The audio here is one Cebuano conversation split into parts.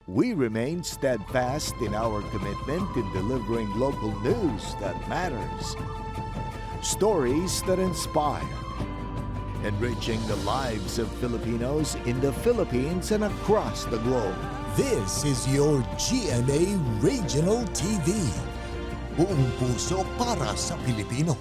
We remain steadfast in our commitment in delivering local news that matters, stories that inspire, enriching the lives of Filipinos in the Philippines and across the globe. This is your GMA Regional TV. Buong puso para sa Pilipino.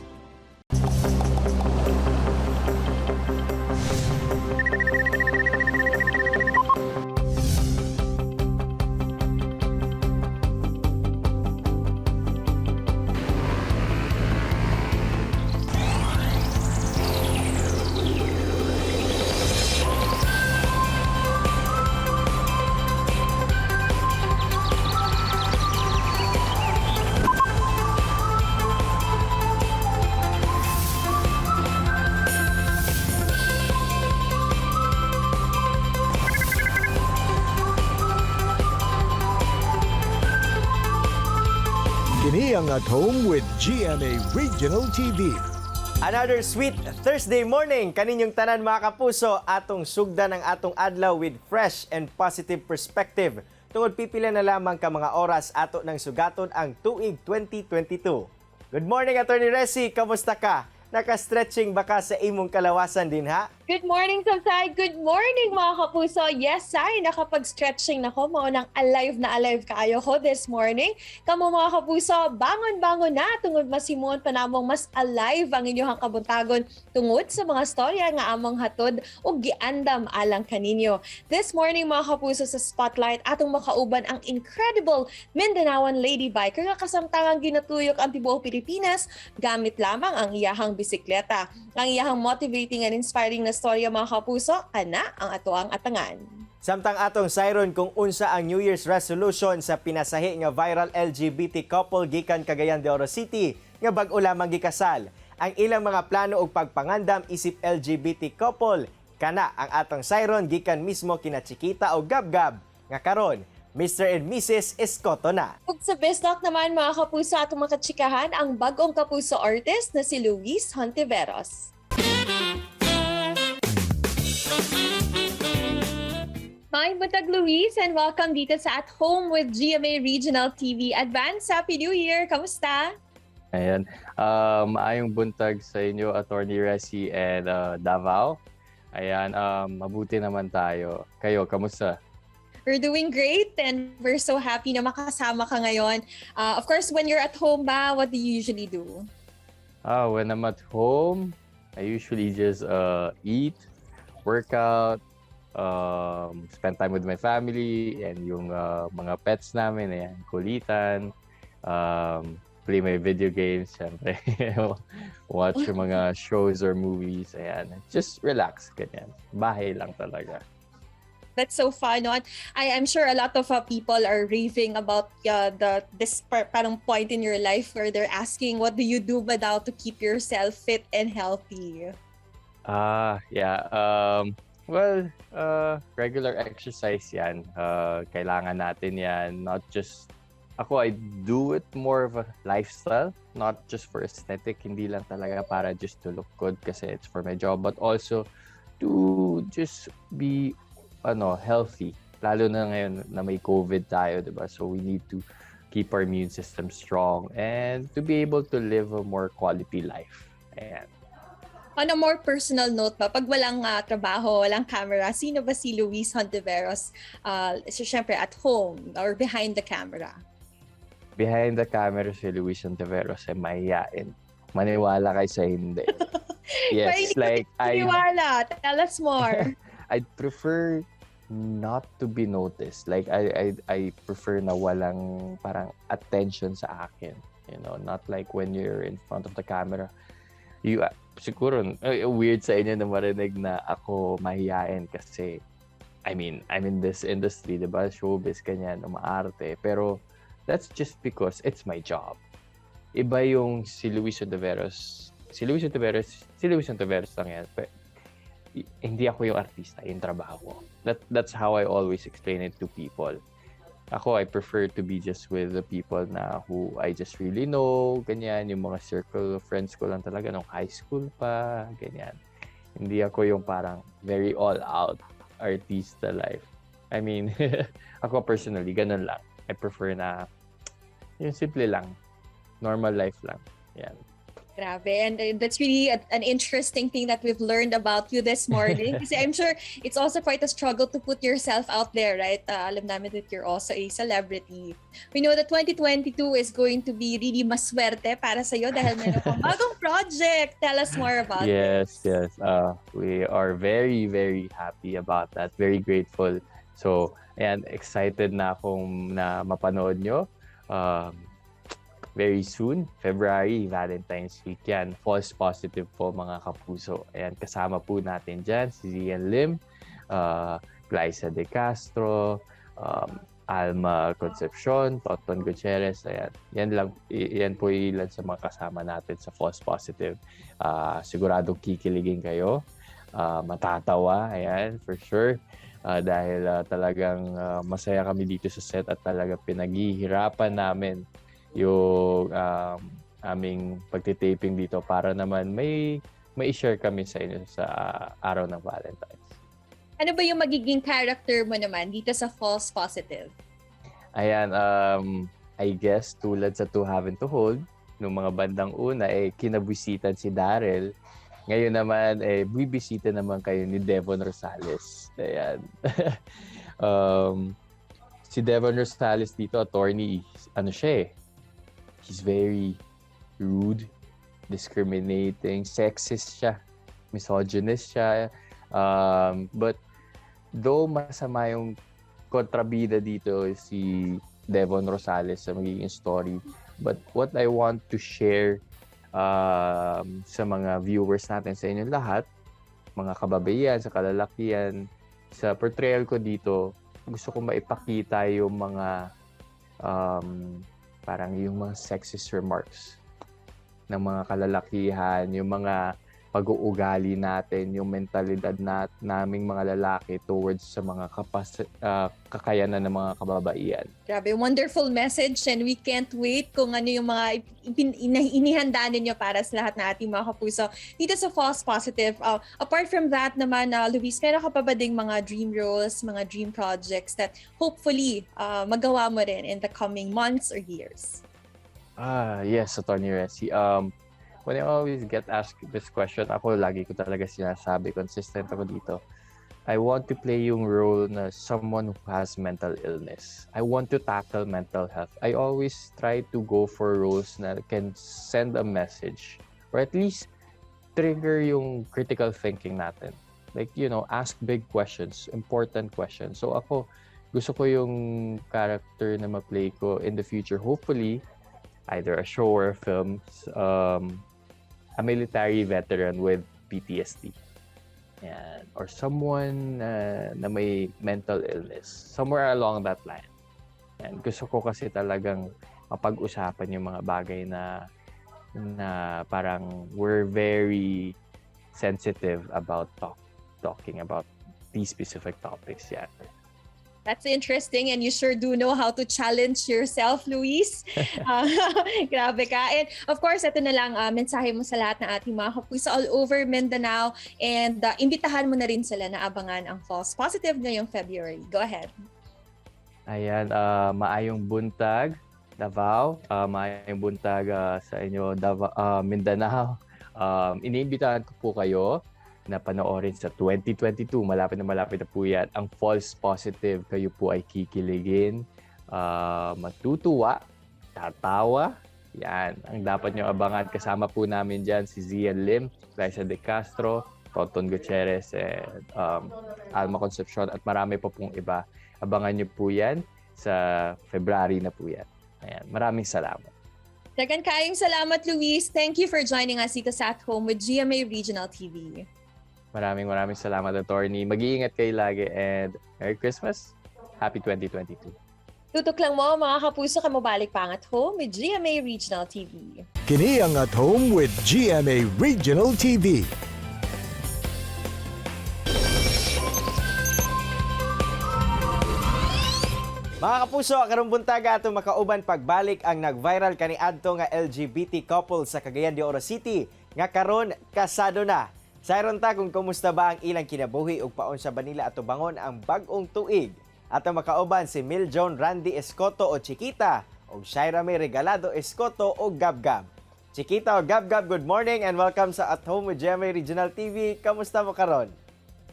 Kini ang At Home with GMA Regional TV. Another sweet Thursday morning kaninyong tanan, mga kapuso, atong sugdan ang atong adlaw with fresh and positive perspective. Tungod pipila na lamang ka mga oras, ato nang sugaton ang tuig 2022. Good morning, Attorney Resi, kamusta ka? Naka-stretching ba ka sa imong kalawasan din ha? Good morning, Samsay! Good morning, mga kapuso! Yes, Sai, nakapag-stretching na ko. Mao nang alive na alive kaayo ko this morning. Kamo, mga kapuso, bangon-bangon na tungod masimon pa namong mas alive ang inyong kabuntagon tungod sa mga storya nga among hatod ug giandam alang kaninyo. This morning, mga kapuso, sa Spotlight, atong makauban ang incredible Mindanaoan lady biker nga kasamtangang ginatuyok ang tibuok Pilipinas gamit lamang ang iyahang bisikleta. Ang iyahang motivating and inspiring na storya, mga kapuso, ana ang atoang atangan. Samtang atong siron kung unsa ang New Year's resolution sa pinasahi nga viral LGBT couple gikan Cagayan de Oro City nga bag-o lamang gikasal. Ang ilang mga plano ug pagpangandam isip LGBT couple, kana ang atong siron gikan mismo kina Chiquita o Gabgab nga karon Mr. and Mrs. Escoto na. Ug sa Best Talk naman, mga kapuso, atong makatsikahan ang bagong kapuso artist na si Luis Hontiveros. Maayong buntag, Luis, and welcome dito sa At Home with GMA Regional TV. Advance Happy New Year! Kamusta? Ayan. Maayong buntag sa inyo, Attorney Resi and Davao. Ayan, mabuti naman tayo. Kayo, kamusta? We're doing great and we're so happy na makasama ka ngayon. Of course, when you're at home ba, what do you usually do? When I'm at home, I usually just eat, workout, spend time with my family and yung mga pets namin, ayan, kulitan, play my video games, syempre, watch yung mga shows or movies, ayan. Just relax, ganyan. Bahay lang talaga. That's so fun. No? And I am sure a lot of people are raving about the this parang point in your life where they're asking, what do you do ba daw to keep yourself fit and healthy? Ah, yeah. Well, regular exercise yan. Kailangan natin yan. Not just, ako, I do it more of a lifestyle, not just for aesthetic. Hindi lang talaga para just to look good kasi it's for my job, but also to just be healthy. Lalo na ngayon na may COVID tayo, di ba? So we need to keep our immune system strong and to be able to live a more quality life. Ayan. On a more personal note ba, pag walang trabaho, walang camera, sino ba si Luis Hontiveros? So, syempre, at home or behind the camera? Behind the camera, si Luis Hontiveros ay mahiyain. Maniwala kayo sa hindi. Yes, like I Maniwala. Tell us more. I'd prefer not to be noticed. Like I prefer na walang parang attention sa akin. Not like when you're in front of the camera. You siguro weird sa inyo na marinig na ako mahiyain kasi, I mean, I'm in this industry, 'di ba? Showbiz, ganyan, umaarte. Pero that's just because it's my job. Iba yung si Luis Hontiveros. Si Luis Hontiveros, si Luis Hontiveros lang yan. Pero hindi ako yung artista, yung trabaho ko. That's how I always explain it to people. Ako, I prefer to be just with the people na who I just really know, ganyan, yung mga circle of friends ko lang talaga nung high school pa, ganyan. Hindi ako yung parang very all-out artista life. I mean, ako personally, ganun lang. I prefer na yung simple lang. Normal life lang. Yan. Grabe. And that's really an interesting thing that we've learned about you this morning. Kasi I'm sure it's also quite a struggle to put yourself out there, right? Alam namin that you're also a celebrity. We know that 2022 is going to be really maswerte para sa'yo dahil meron kang bagong project. Tell us more about Yes. We are very, very happy about that. Very grateful. So, ayan, excited na akong na mapanood nyo. Very soon, February, Valentine's Week yan. False Positive po, mga kapuso. Ayan, kasama po natin dyan si Xian Lim, Glyza De Castro, Alma Concepcion, Tonton Gutierrez. Ayan, yan lang, yan po ilan sa mga kasama natin sa False Positive. Siguradong kikiligin kayo. Matatawa, ayan, for sure. Dahil talagang masaya kami dito sa set at talaga pinaghihirapan namin yung aming pagtitaping dito para naman may share kami sa inyo sa araw ng Valentine's. Ano ba yung magiging character mo naman dito sa False Positive? Ayan, I guess tulad sa To Have and To Hold, nung mga bandang una, eh, kinabwisitan si Daryl. Ngayon naman, eh, bibisita naman kayo ni Devon Rosales. Ayan. Si Devon Rosales dito, attorney, ano siya eh, he's very rude, discriminating, sexist siya, misogynist siya. But though masama yung kontrabida dito si Devon Rosales sa magiging story, but what I want to share sa mga viewers natin, sa inyong lahat, mga kababaihan, sa kalalakihan, sa portrayal ko dito, gusto ko maipakita yung mga parang yung mga sexist remarks ng mga kalalakihan, yung mga pag-uugali natin, yung mentalidad naming mga lalaki towards sa mga kakayanan ng mga kababaihan. Grabe, wonderful message, and we can't wait kung ano yung mga inihanda ninyo para sa lahat na ating mga kapuso dito sa False Positive. Apart from that naman, Luis, meron ka pa ba ding mga dream roles, mga dream projects that hopefully magawa mo rin in the coming months or years? Yes, Attorney Resi. When I always get asked this question, ako lagi ko talaga sinasabi, consistent ako dito. I want to play yung role na someone who has mental illness. I want to tackle mental health. I always try to go for roles na can send a message or at least trigger yung critical thinking natin. Ask big questions, important questions. So ako, gusto ko yung character na ma-play ko in the future. Hopefully, either a show or a film, a military veteran with PTSD. Yan. Or someone na may mental illness. Somewhere along that line. Yan. Gusto ko kasi talagang mapag-usapan yung mga bagay na parang we're very sensitive about talking about these specific topics. Yeah. That's interesting, and you sure do know how to challenge yourself, Luis. Grabe ka. And of course, ito na lang, mensahe mo sa lahat ng ating mga kapuso all over Mindanao, and imbitahan mo na rin sila na abangan ang False Positive ngayong February. Go ahead. Ayan, maayong buntag, Davao. Maayong buntag sa inyo, Davao, Mindanao. Iniimbitahan ko po kayo na panoorin sa 2022. Malapit na po yan. Ang False Positive, kayo po ay kikiligin, matutuwa, tatawa. Yan, ang dapat nyo abangan. Kasama po namin dyan si Xian Lim, Liza De Castro, Tonton Gutierrez, and Alma Concepcion, at marami pa pong iba. Abangan nyo po yan sa February na po yan. Ayan, maraming salamat. Dagan kaayong salamat, Luis. Thank you for joining us dito sa At Home with GMA Regional TV. Maraming maraming salamat, Attorney. Mag-iingat kayo lagi and Merry Christmas. Happy 2022. Tutok lang mo, mga kapuso, kamubalik pa ang At Home with GMA Regional TV. Kini ang At Home with GMA Regional TV. Mga kapuso, karong buntaga atong makauban pagbalik ang nag-viral kaniadto nga LGBT couple sa Cagayan de Oro City nga karon kasado na. Sayron ta kung kumusta ba ang ilang kinabuhi ug paunsa ba nila atubangon ang bag-ong tuig. Atong makauban si Miljoan Randy Escoto o Chiquita o Shaira May Regalado Escoto o Gabgab. Chiquita o Gabgab, good morning and welcome sa At Home with GMA Regional TV. Kamusta mo karon?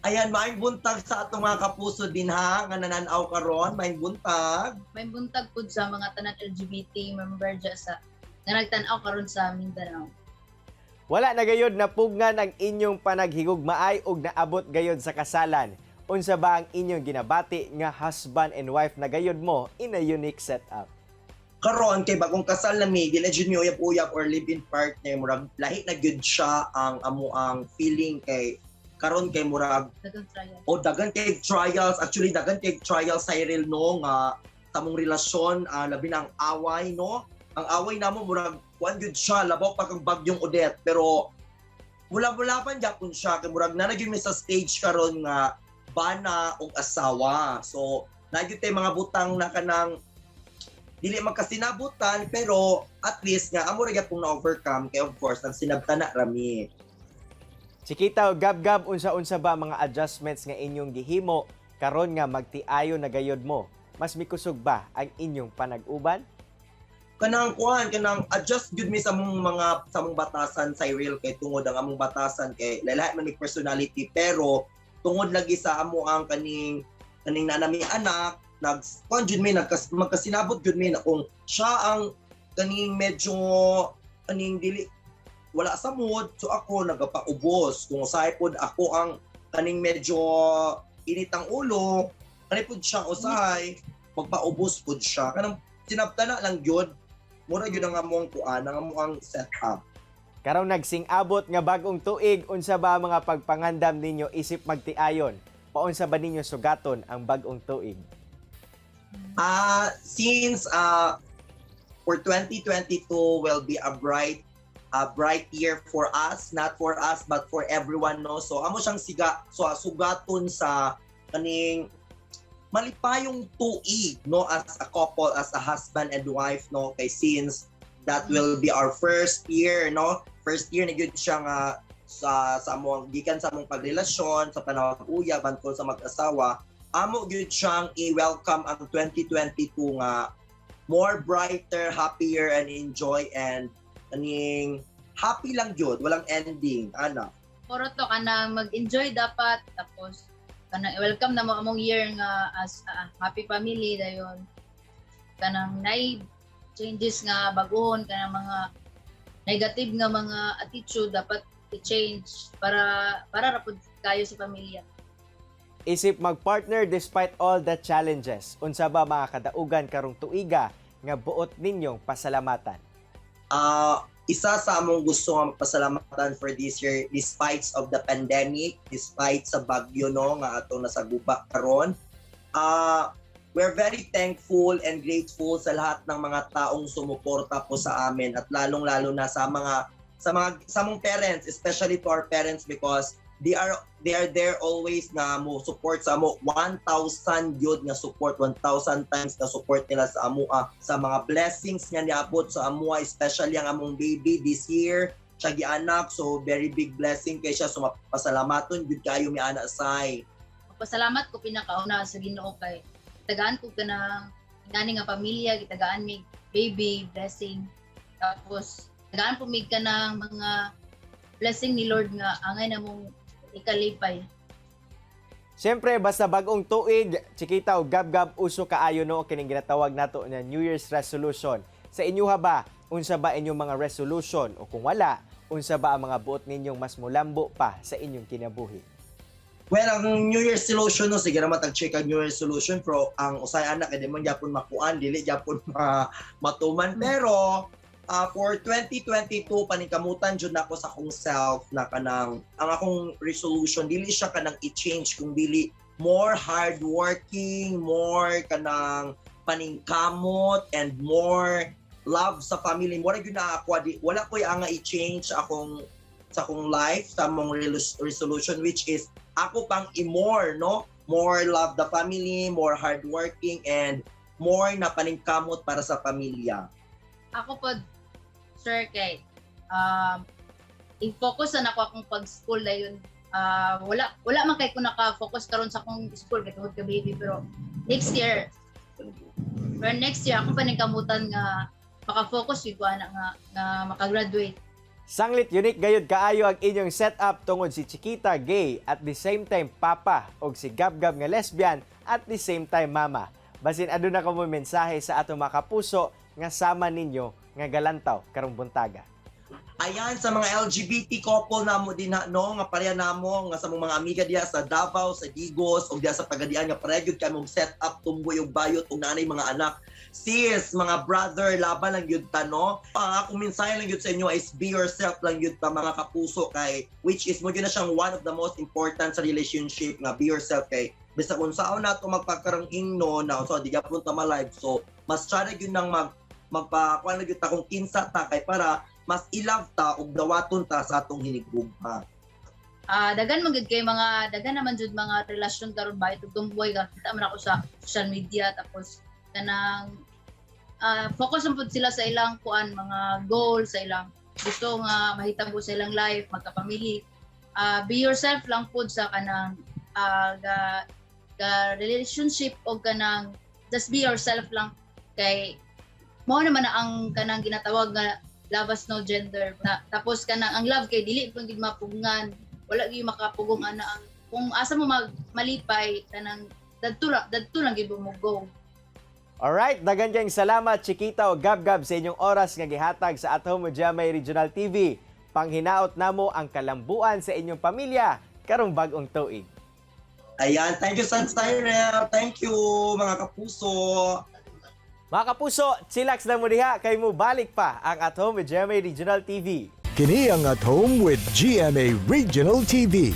Ayan, maayong buntag sa atong mga kapuso din ha, nga nananaw karon, maayong buntag. May buntag pud sa mga tanan LGBT member dya sa nga nagtan-aw karon sa Mindanao. Wala na gayod napugngan ang inyong panaghigugmaay ug naabot gayod sa kasalan. Unsa ba ang inyong ginabati nga husband and wife na gayod mo in a unique setup? Karon kay bagong kasal na mi, dili jud mi uyab-uyab or live-in partner, murag lahi na gyud siya ang amo ang feeling kay karon kay murag Daghang trial. O dagan kay trials, actually dagan kay trials, Cyril, no, nga sa among relasyon, labi na ang away, no. Ang away namo murag kuan gyud siya, labaw pa kang bagyong Odette, pero wala wala pa gyapon siya kay murag na gyud mi sa stage karon nga bana og asawa. So na gyud tay mga butang na kanang dili magkasinabutan, pero at least nga amo ra gyapon na overcome kay of course ang sinabtana rami. Chiquita o Gabgab, unsa-unsa ba mga adjustments nga inyong gihimo karon nga magtiayo na gayod mo? Mas mikusog ba ang inyong panag-uban? Kanang kuan, kanang adjust gyud mi sa among mga sa among batasan, Cyril, kay tungod ang among batasan kay lahi man ni personality, pero tungod lagi sa amo ang kaning kaning nanami anak, nag kuan jud mi, nagkas, magkasinabot jud mi na kung siya ang kaning medyo kaning dili wala sa mood, so ako nagapaubos. Kung usahay pod ako ang kaning medyo init ang ulo, kani pod siya usahay magpaubos pod siya. Kanang sinabtana lang gyud, mura gyud ang among kuan, ang among setup. Karong nagsing-abot nga bagong tuig, unsa ba ang mga pagpangandam ninyo isip magtiayon? Paunsa ba ninyo sugaton ang bagong tuig? Since for 2022 will be a bright year for us, not for us but for everyone, no. So amo siyang siga so sugaton sa kaning malipayong tuig, no, as a couple, as a husband and wife, no, kay since that will be our first year, no, first year na gyud siya nga sa among gikan sa among pagrelasyon sa panahon uyab bantol sa mag-asawa. Amo gyud siyang i-welcome ang 2022 nga more brighter, happier and enjoy and kaning happy lang gyud, walang ending ana. Puro to kanang mag-enjoy dapat, tapos kanang i-welcome na mo among year nga as a happy family. Dayon kanang nay changes nga baguhon, kanang mga negative nga mga attitude dapat i-change para ra pud kayo sa pamilya. Isip magpartner despite all the challenges, unsa ba mga kadaugan karong tuiga nga buot ninyong pasalamatan? Isa sa among gusto nga pasalamatan for this year, despite of the pandemic, despite sa bagyo, no, nga atong nasaguba karon, we're very thankful and grateful sa lahat ng mga taong sumuporta po sa amin at lalong-lalo na sa among parents, especially to our parents, because they are there always nga mo support sa amo. 1,000 yun nga support, 1,000 times na support nila sa amoa, sa mga blessings nga niabot sa amoa, especially ang among baby this year siya gianak. So very big blessing kay siya, so mapasalamaton gyud kayo mi ana say. Pasalamat ko pinakauna sa Ginoo kay tagaan ko kanang ingani nga pamilya, gitagaan mig baby, blessing. Tapos tagaan po mig kanang mga blessing ni Lord nga angay na mong ikalipay. Siyempre, basta bagong tuig, Chiquita o Gabgab, uso kaayo no kining ginatawag nato na New Year's resolution. Sa inyo ha ba, unsa ba inyong mga resolution o kung wala, unsa ba ang mga buot ninyong mas mulambo pa sa inyong kinabuhi? Well, ang New Year's resolution, no, sige naman tag-check ang New Year's resolution, pero ang usay anak kay di man gyapon makuan, dili gyapon matuman. Pero for 2022, paningkamutan jud nako sa akong self na kanang ang akong resolution dili siya kanang i-change kung dili more hardworking, more kanang paningkamot and more love sa family. More gyud na ako di, wala ko'y anga i-change akong sa akong life sa among resolution, which is ako pang i-more, no, more love the family, more hardworking and more na paningkamot para sa pamilya. Ako pod, sir, kay i-focus na nako akong pag-school dayon. Wala wala man kay ko naka-focus karon sa akong school kay tungod ka baby, pero Next year, pero next year ako pa kamutan nga maka-focus gyud ko ana nga makagraduate. Sanglit unique gayud kaayo ang inyong setup tungod si Chiquita gay at the same time papa og si Gabgab nga lesbian at the same time mama. Basin aduna ka mo mensahe sa atong mga kapuso nga sama ninyo nga galantaw karong buntaga. Ayan, sa mga LGBT couple namo din na, no, nga pareha namo nga sa mga amiga diya sa Davao, sa Digos ug diya sa Pagadian nga pareha gyud kamo set up tumboy ug bayot ug nanay mga anak. Sis, mga brother, laban lang gyud ta, no. Ang akong mensahe lang gyud sa inyo is be yourself lang gyud ta, mga kapuso, kay which is mo gyud na siyang one of the most important sa relationship nga be yourself, kay bisag unsaon nato magpagkarang ingno na so di gapon ta ma-live, so mas try gyud nang magpa kuan gyud ta kung kinsa ta kay para mas i-love ta ug dawaton ta sa atong hinigugma. Ah, daghan man gud kay mga daghan naman jud mga relasyon karon ba itong tumboy ka kita man ako sa social media, tapos kanang focus man pud sila sa ilang kuan mga goal, sa ilang gusto nga mahitabo sa ilang life, magkapamilya. Be yourself lang pud sa kanang ga relationship o kanang just be yourself lang kay mao naman na ang kanang ginatawag nga love has no gender. Tapos kanang ang love kay dili pud gid mapugngan, wala gyud makapugong ana ang kung asa mo malipay kanang dadto lang gyud mo go. Alright, daghan kayong salamat, Chiquita o Gabgab, sa inyong oras nga gihatag sa At Home with GMA Regional TV. Panghinaot namo ang kalambuan sa inyong pamilya karong bag-ong tuig. Ayan, thank you, San Styrel. Thank you, mga kapuso. Mga kapuso, chillax na mo diha kay mo balik pa ang At Home with GMA Regional TV. Kini ang At Home with GMA Regional TV.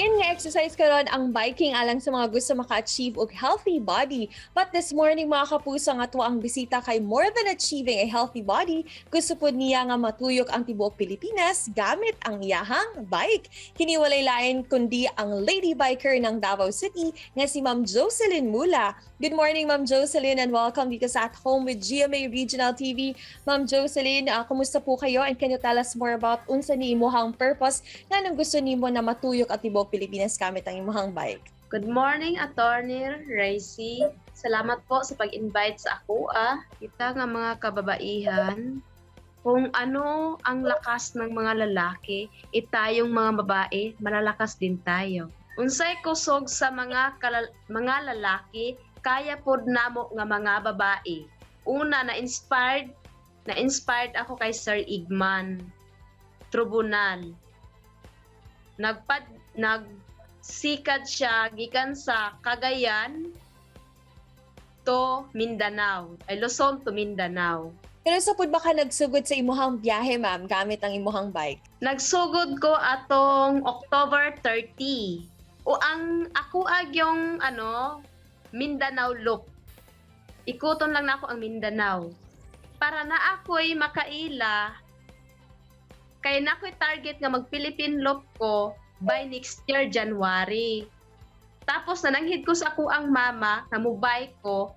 In nga exercise karon ang biking alang sa mga gusto maka-achieve og healthy body. But this morning, mga kapuso, nga ato ang bisita kay more than achieving a healthy body, gusto pod niya nga matuyok ang tibuok Pilipinas gamit ang iyahang bike. Kini walay lain kundi ang lady biker ng Davao City nga si Ma'am Jocelyn Mula. Good morning, Ma'am Jocelyn, and welcome dito sa At Home with GMA Regional TV. Ma'am Jocelyn, kumusta po kayo and can you tell us more about unsa ni imuhang purpose nganong gusto nimo na matuyok at tibuok Pilipinas gamit ang imuhang bike? Good morning, Attorney Racy. Salamat po sa pag-invite sa ako. Kita nga mga kababaihan, kung ano ang lakas ng mga lalaki, itayong mga babae, malalakas din tayo. Unsay kusog sa mga lalaki, kaya pod namo nga mga babae. Una, na-inspired ako kay Sir Igman Tribunal. Nagsikad siya gikan sa Cagayan to Mindanao, ay Luzon to Mindanao. Pero sa pud ba ka nagsugod sa imuhang biyahe, ma'am, gamit ang imuhang bike? Nagsugod ko atong October 30. O ang ako agyong Mindanao loop. Ikuton lang na ako ang Mindanao. Para na ako'y makaila, kay na ako'y target nga mag-Philippine loop ko by next year, January. Tapos nananghid ko sa ako ang mama nga mubike ko,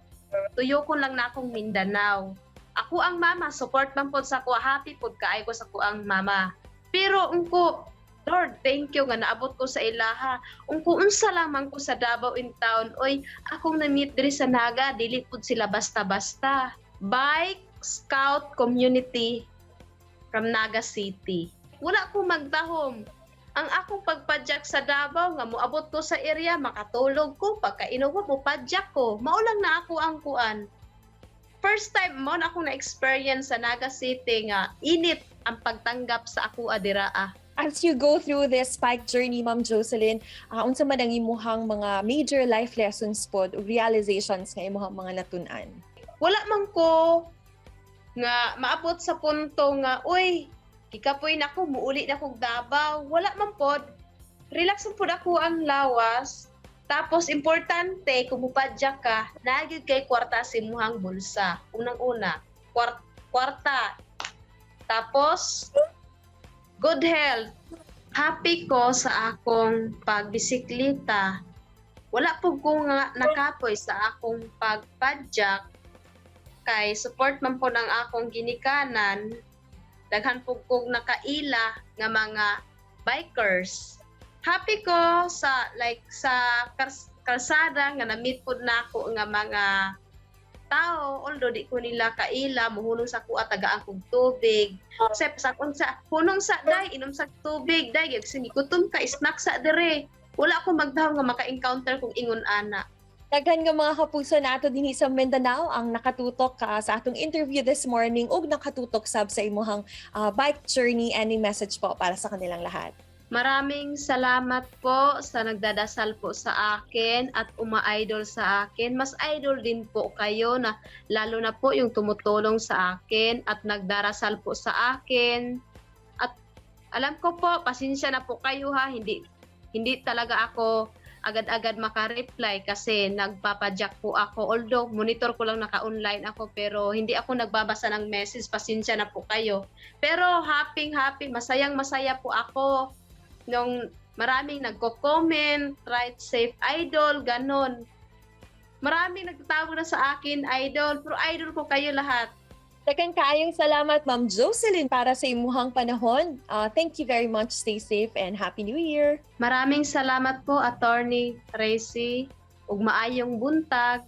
tuyokon lang na akong Mindanao. Ako ang mama, support man pod sa ako, happy pod kaayo ko sa ako ang mama. Pero ungko, Lord, thank you nga naabot ko sa ilaha. Ungko unsa lamang ko sa Davao in town, oy, akong na-meet diri sa Naga, dili pud sila basta-basta. Bike Scout Community from Naga City. Wala ko magdahom. Ang akong pagpadyak sa Davao nga moabot ko sa area, makatulog ko, pagkainom ko, mopadyak ko. Mao lang na ako ang kuan. First time mo na akong na-experience sa Naga City nga init ang pagtanggap sa ako adiraa. As you go through this bike journey, Ma'am Jocelyn, unsa man ang imuhang mga major life lessons pod o realizations nga imuhang mga natun-an? Wala man ko nga maabot sa punto nga, uy, gikapoy na ako, muuli na kog Davao. Wala man pod. Relax man pod ako ang lawas. Tapos, importante, kung mupadyak ka, nagyud kay kwarta sa imuhang bulsa. Unang-una, kwarta. Tapos, good health. Happy ko sa akong pagbisikleta. Wala po ko nga nakapoy sa akong pagpadyak. Kay support man po ng akong ginikanan. Daghan po kong nakaila nga mga bikers. Happy ko sa like sa kalsada nga na-meet pud nako nga mga tao, although di ko nila kaila, muhunong sa kuha, tagaan kog tubig. Sa sa unsa, hunong sa day, inom sa tubig day, kasi gutom ka, snack sa dire. Wala ko magdahom nga maka-encounter kung ingon ana. Daghan nga mga kapuso nato dinhi sa Mindanao ang nakatutok ka sa atong interview this morning ug nakatutok sab sa imuhang bike journey. Any message po para sa kanilang lahat? Maraming salamat po sa nagdadasal po sa akin at uma-idol sa akin. Mas idol din po kayo na lalo na po yung tumutulong sa akin at nagdarasal po sa akin. At alam ko po, pasensya na po kayo ha, hindi talaga ako agad-agad maka-reply kasi nagpapadyak po ako. Although monitor ko lang, naka-online ako, pero hindi ako nagbabasa ng message. Pasensya na po kayo. Pero happy happy, masayang masaya po ako nung maraming nagko-comment, "Ride safe, idol," ganon. Maraming nagtatawag na sa akin, idol, pero idol ko kayo lahat. Daghan kaayong salamat, Ma'am Jocelyn, para sa imuhang panahon. Thank you very much. Stay safe and Happy New Year. Maraming salamat po, Attorney Tracy, ug maayong buntag.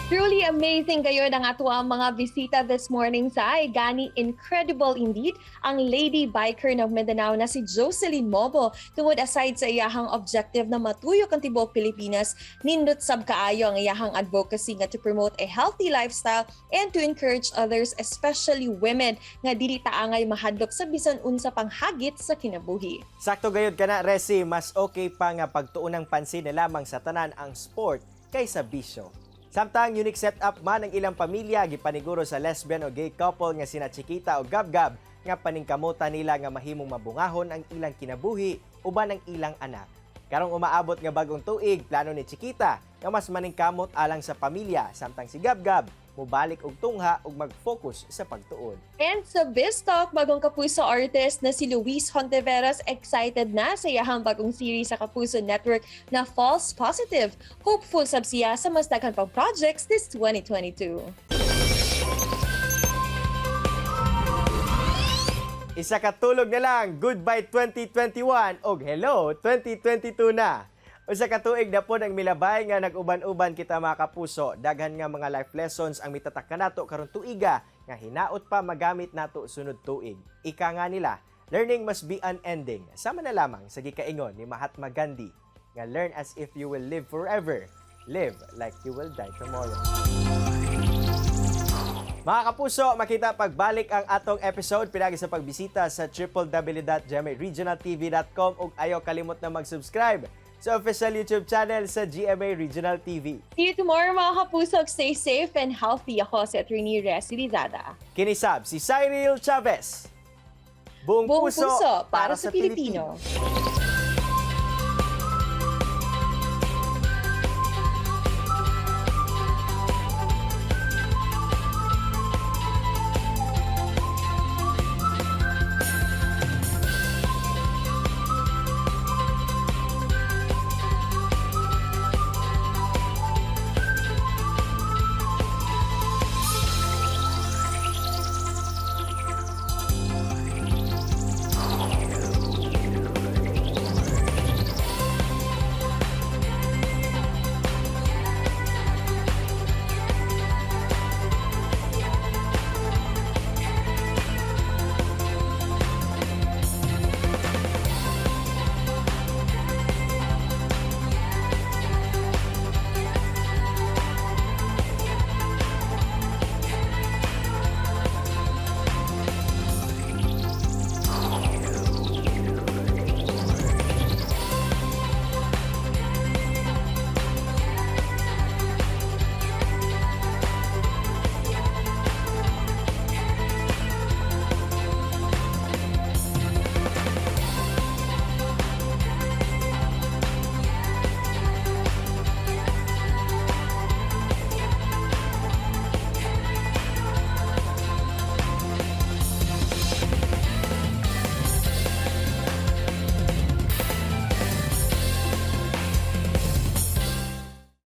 Truly amazing kayo ang ato ang mga bisita this morning sa ay gani incredible indeed ang lady biker ng Mindanao na si Jocelyn Mobo. Tungod aside sa iyahang objective na matuyok ang tibuok Pilipinas, nindot sab kaayo ang iyahang advocacy nga to promote a healthy lifestyle and to encourage others, especially women, nga dili taangay mahadlok sa bisan unsa pang hagit sa kinabuhi. Sakto gayud kana, Resi, mas okay pa nga pagtuon ng pansin na lamang sa tanan ang sport kaysa bisyo. Samtang unique setup man ang ilang pamilya, gipaniguro sa lesbian o gay couple nga sina Chiquita o Gabgab nga paningkamutan nila nga mahimong mabungahon ang ilang kinabuhi uban ang ilang anak. Karong umaabot nga bagong tuig, plano ni Chiquita nga mas maningkamot alang sa pamilya, samtang si Gabgab mobalik og tungha ug mag-focus sa pagtuon. And sa Biz Talk, bagong Kapuso artist na si Luis Hontiveros excited na sa iyahang bagong series sa Kapuso Network na False Positive. Hopeful sab siya sa mas daghan pang projects this 2022. Isa ka tulog na lang, goodbye 2021 og hello 2022 na. Usa ka tuig na pod ang milabay nga nag-uban-uban kita, mga kapuso. Daghan nga mga life lessons ang mitatak kanato karon tuiga nga hinaot pa magamit nato sunod tuig. Ika nga nila, learning must be unending. Sama na lamang sa gikaingon ni Mahatma Gandhi nga "Learn as if you will live forever. Live like you will die tomorrow." Mga kapuso, makita pagbalik ang atong episode pinagi sa pagbisita sa www.gmaregionaltv.com ug ayaw kalimot na mag-subscribe sa official YouTube channel sa GMA Regional TV. See you tomorrow, mga kapuso. Stay safe and healthy. Ako si Attorney Resi Lizada. Kini sab si Cyril Chavez. Buong Buong puso para sa Pilipino. Pilipino.